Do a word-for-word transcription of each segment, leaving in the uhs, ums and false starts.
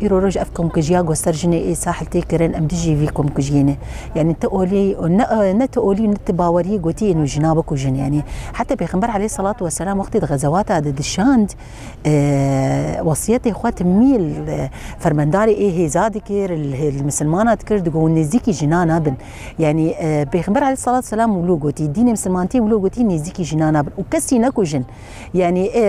Îro roj ev komkujiya ku ser jinê ê Sahil tê kirin, em dijî vî komkujiyê ne. Yanî ti olî, ne, ne ti olî, ne ti baweriyê gotî êno jina bikujin. Yanî heta Pêxember aleyhissalatu vesselam wextê di xezewata de dişand, e, wesiyetê xwe timî li fermendarê ê hêza dikir, li, li misilmana dikir, digot nêzîkî jina nabin. Yanî, e, Pêxember aleyhissalatu vesselam wilo gotî, dînê misilmantiyê wilo gotî nêzîkî jina nabin û kesî nekujin. Yanî, e,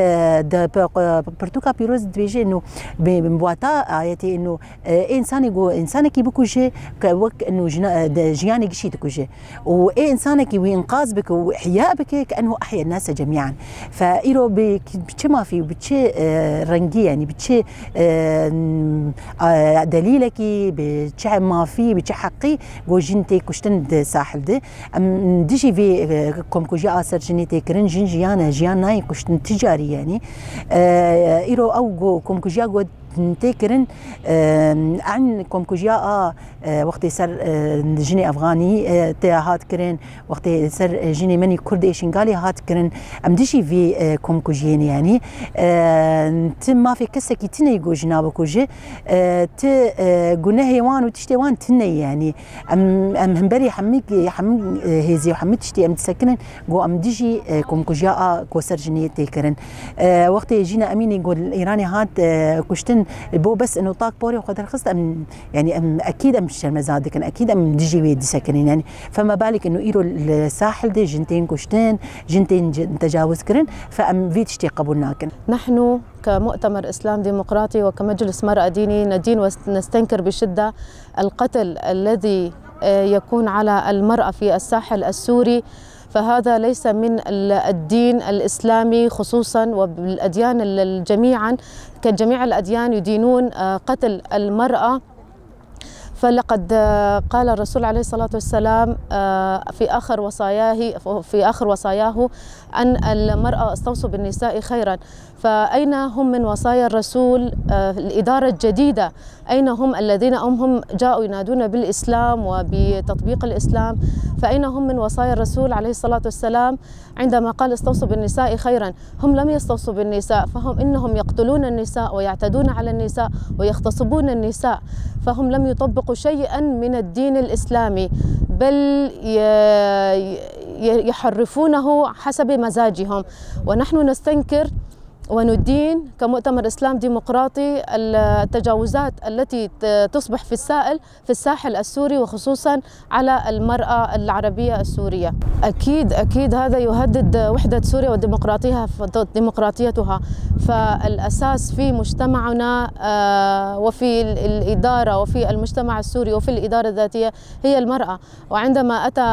de, pe-, pe-, pirtûka pîroz dibêje êno bi, bi wata ayetê êno, e, ê insanê ku, insanekî bikuje, ke wek êno jina, e, de, jiyanê gişî dikuje. Û ê insanekî wî înqaz bike û ihya bike, ke enhu ahye nase cemîan. Fe îro bi, bi çi mafî û bi çi, e, rengî, yanî bi çi, e, n-, e, delîlekî, bi çi mafî, bi çi heqî ku jin tê kuştin di Sahil de? Em dijî vê, e, komkujiya a ser jinê tê kirin, jin jiyan e, jiyan nayê kuştin ti carî, yanî. E, îro ew ku komkujiya ku tê kirin, e, en komkujiya a, e, wextê ser, e, jinê Efxanî, e, tê hat kirin, wextê ser, e, jinê me nî Kurd ê Şingalê hat kirin, em dijî vê, e, komkujiyê ne, yanî. E, ti mafê kesekî tune ye ku jina bikuje, e, ti, e, gunehê wan û tiştê wan tune ye, yanî. Em, em hemberî hemî, hemî, e, hêzî û hemî tiştî em disekinin, ku em dijî, e, komkujiya a ku ser jinê tê kirin. E, wextê Jîna Emînî ku li Îranê hat, e, kuştin, bo bes êno tak porê xwe derxist, em, yanî em ekîd em şermeza dikin, ekîd em dijî wê disekinin. Yanî fema balek êno îro li Sahil de jin tên kuştin, jin tên ci-, tecawuz kirin, fe em vî tiştê qebûl nakin. نحن كمؤتمر إسلام ديمقراطي وكمجلس مرأة ديني ندين ونستنكر بشدة القتل الذي، آه، يكون على المرأة في الساحل السوري، فهذا ليس من ال-، الدين الإسلامي خصوصًا، وبالأديان ال-، ال-، جميعًا، كجميع الأديان يدينون، آه، قتل المرأة. فلقد، آه، قال الرسول عليه الصلاة والسلام، آه، في آخر وصاياه، في آخر وصاياه أن المرأة استوصوا بالنساء خيرًا. فأين هم من وصايا الرسول، آه، الإدارة الجديدة؟ أين هم الذين هم، هم جاءوا ينادون بالإسلام وبتطبيق الإسلام؟ فأين هم من وصايا الرسول عليه الصلاة والسلام عندما قال: "استوصوا بالنساء خيرًا"؟ هم لم يستوصوا بالنساء، فهم إنهم يقتلون النساء ويعتدون على النساء ويغتصبون النساء، فهم لم يطبقوا شيئًا من الدين الإسلامي، بل ي-، ي-، يحرفونه حسب مزاجهم. ونحن نستنكر وندين كمؤتمر إسلام ديمقراطي التجاوزات التي ت-، تصبح في السائل، في الساحل السوري، وخصوصًا على المرأة العربية السورية. أكيد، أكيد هذا يهدد وحدة سوريا وديمقراطيها، ديمقراطيتها. فالأساس في مجتمعنا، آه، وفي ال-، الإدارة وفي المجتمع السوري وفي الإدارة الذاتية هي المرأة. وعندما أتى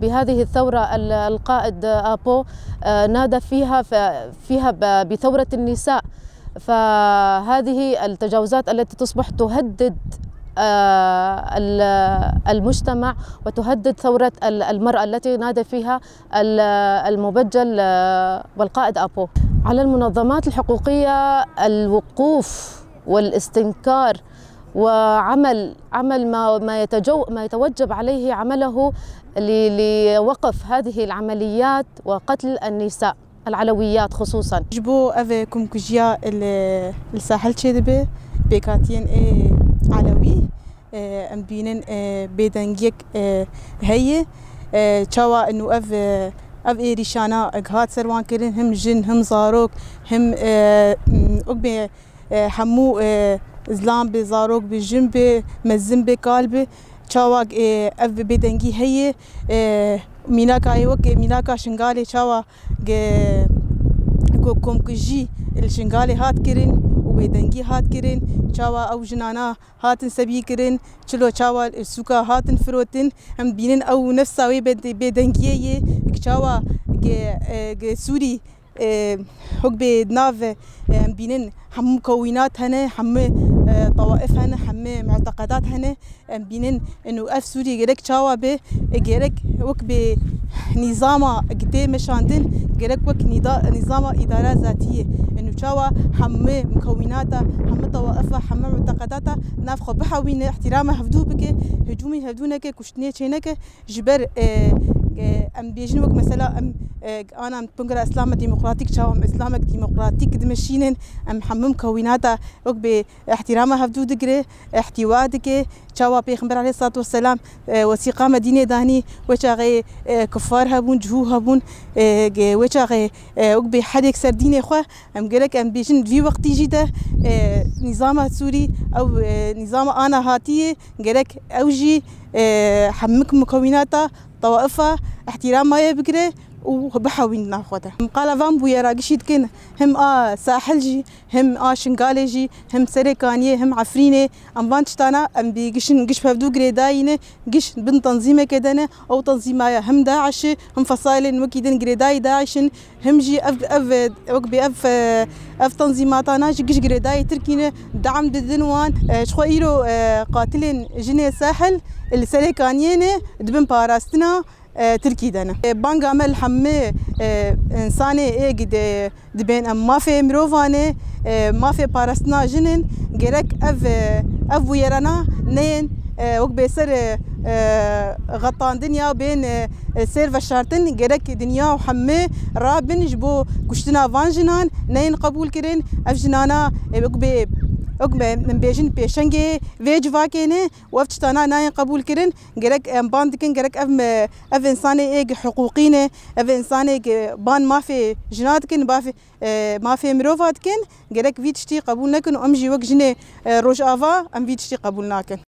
بهذه الثورة ال-، القائد آبو، آه، نادى فيها ف-، فيها ب-، بثورة النساء. فهذه التجاوزات التي تصبح تهدد، آه، ال-، المجتمع وتهدد ثورة ال-، المرأة التي نادى فيها ال-، المبجل، آه، والقائد آبو. على المنظمات الحقوقية الوقوف والاستنكار وعمل، عمل ما، ما يتجو-، ما يتوجب عليه عمله ل-، لوقف هذه العمليات وقتل النساء العلويات خصوصًا. Ji bo ev komkujiya li, li Sahil çêdibe, pêkhatiyên ê Elewî, e, em bînin, e, bêdengiyek, e, heye. E, çawa inu ev, e, ev êrîşana hat ser wan kirin, him jin, him zarok, him, e, m, wek bê, e, hemû, e, zilam bi, zarok bi, jin bi, mezin bi, kal bi, çawa, e, ev bêdengî heye, e, mînaka wek mînaka Şingalê çawa ge-, go-, komkujî li Şingalê hat kirin û bêdengî hat kirin, çawa ew jinana hatin sebî kirin, çilo çawa sûka hatin firotin, em bînin ew nefsa wê bê-, bêdengiyê yê, çawa ge-, e, ge-, Sûrî, e, hok bê nav, e, em bînin hemû mukewînat hene, hemû, e, tawaif hene, hemû muteqedat hene. Em bînin inu ev Sûrî gerek çawa be, e, gerek wek bi nîzama tê meşandin, gerek wek nîda-, nîzama îdara zatiyê. Inu çawa hemû mukewînata, hemû tawaifa, hemû muteqedata nav xwe bihewîne, îhtîrama hevdû bike, hicûmî hevdû neke, kuştinê çê neke, ji ber, e, e, em bêjin wek mesela em e, ana em Kongra Îslama Demokratîk, çawa em Îslamek demokratîk dimeşînin, em hemû mukewînata wek bê îhtîrama hevdû digire, îhtîwa dike, çawa Pêxember aleyhissalatu vesselam, e, wesîqa Medînê danî, wê çaxê, e, kuffar hebûn, cihû hebûn, e, ge-, wê çaxê, e, wek bê hedek ser dînê xwe, em gerek em bêjin vî wextî jî de, e, nîzama Sûrî, ew, e, nîzama ana hatiyê, gerek ew jî, e, hemik mukewînata tewaifa îhtîrama ye bigire û bihewîn nav xwe de. Em qala van bûyera gişî dikin, him a Sahil jî, him a Şingalê jî, him Serê Kaniyê, him Efrînê. Em van tiştana em bi gişin giş bi hevdû girêdayî ne, giş bin tenzîmeke de ne. Ew tenzîma ya him DAIŞ e, him fesailên wekî din girêdayî DAIŞ in. Him jî ev, ev, wek bê ev, ev tenzîmatana jî giş girêdayî Tirkî ne, dam didin wan. E, ji xwe îro, e, qatilên jinê Sahil li Serê Kaniyê ne, dibin parastina, e, Tirkî de ne. E, banga me li hemû, e, însanê ê gide dibên em mafê mirovan e, e, mafê parastina jin in, gerek ev, e, ev bûyerana neyên, e, wek bê ser, e, e, xetandin ya bên, e, e, sêr veşartin, gerek dinya û hemû rabin ji bo kuştina van jinan, neyên qebûl kirin. Ev jinana, e, wek bê, wek bê, em bêjin pêşengê vê civakê ne û ev tiştana nayên qebûl kirin. Gerek em ban dikin, gerek ev me, ev însanê ê hiqûqî ne, ev însanê ban mafê jina dikin, mafê, e, mafê mirova dikin, gerek vî tiştî qebûl nekin û em jî wek jinê, e, Rojava em vî tiştî qebûl nakin.